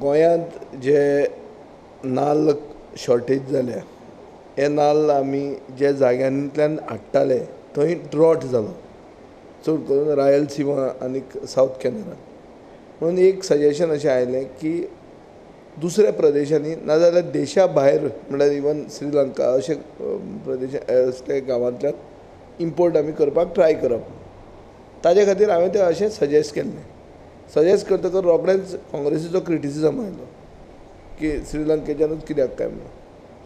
गोंयांत जे नाल्ल शॉर्टेज जाल्या, हे नाल्ल आमी जे जाग्यांतल्यान हाडटाले थंय ड्रॉट जालो, चड करून रायल सिमा आनीक सावथ कॅनरा. म्हणून एक सजेशन अशें आयलें की दुसऱ्या प्रदेशांनी नाजाल्यार देशा भायर, म्हणल्यार इवन श्रीलंका अशे प्रदेश, असले गांवांतल्यान इम्पोर्ट आमी करपाक ट्राय करप. ताजे खातीर हांवें तें अशें सजेस्ट केल्लें. सजेस्ट करतकच रोखडेंच काँग्रेसीचो क्रिटिसिजम आयलो की श्रीलंकेच्यानूच कित्याक काय म्हणून.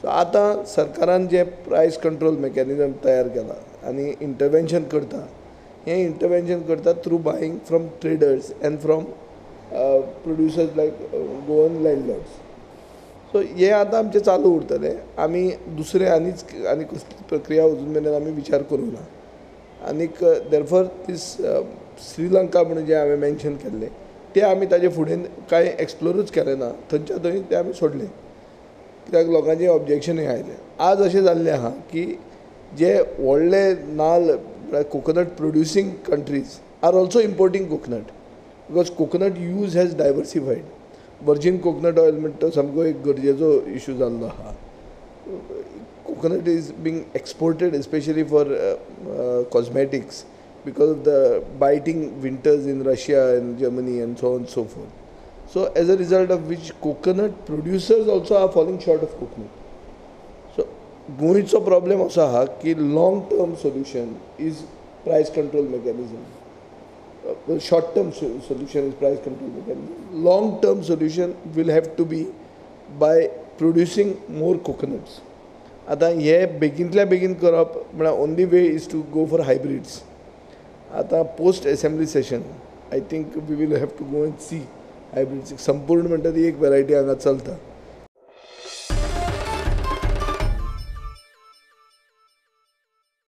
सो आतां सरकारान जें प्रायस कंट्रोल मॅकॅनिजम तयार केला आनी इंटरवेन्शन करता, हें इंटरवेन्शन करता through buying from traders and from producers like Goan landlords. So हें आतां आमचें चालू उरतलें. आमी दुसरें आनीच आनी कसली प्रक्रिया अजून मेरेन आमी विचार करूंक ना. आनीक देरफॉर दीस श्रीलंका म्हणून जें हांवें मेन्शन केल्लें तें आमी ताजे फुडें कांय एक्सप्लोरूच केलें ना. थंयच्या थंय तें आमी सोडलें, कित्याक लोकांचें ऑब्जेक्शनूय आयलें. आज अशें जाल्लें आहा की जे व्हडले नाल्ल, म्हळ्यार coconut producing countries are also importing coconut, because coconut use has diversified. Virgin coconut oil म्हणटा तो सामको एक गरजेचो इशू जाल्लो आहा. Coconut is being exported especially for cosmetics because of the biting winters in Russia and Germany and so on so forth. So as a result of which coconut producers also are falling short of coconut. So गोंयचो problem असो आहा की long term solution is price control mechanism, short term solution is price control mechanism. Long term solution will have to be by producing more coconuts. आतां हे बेगीनतल्या बेगीन करप म्हळ्यार only way is to go for hybrids. आतां post assembly session I think we will have to go and see hybrids. संपूर्ण म्हणटा ती एक वेरायटी हांगा चलता.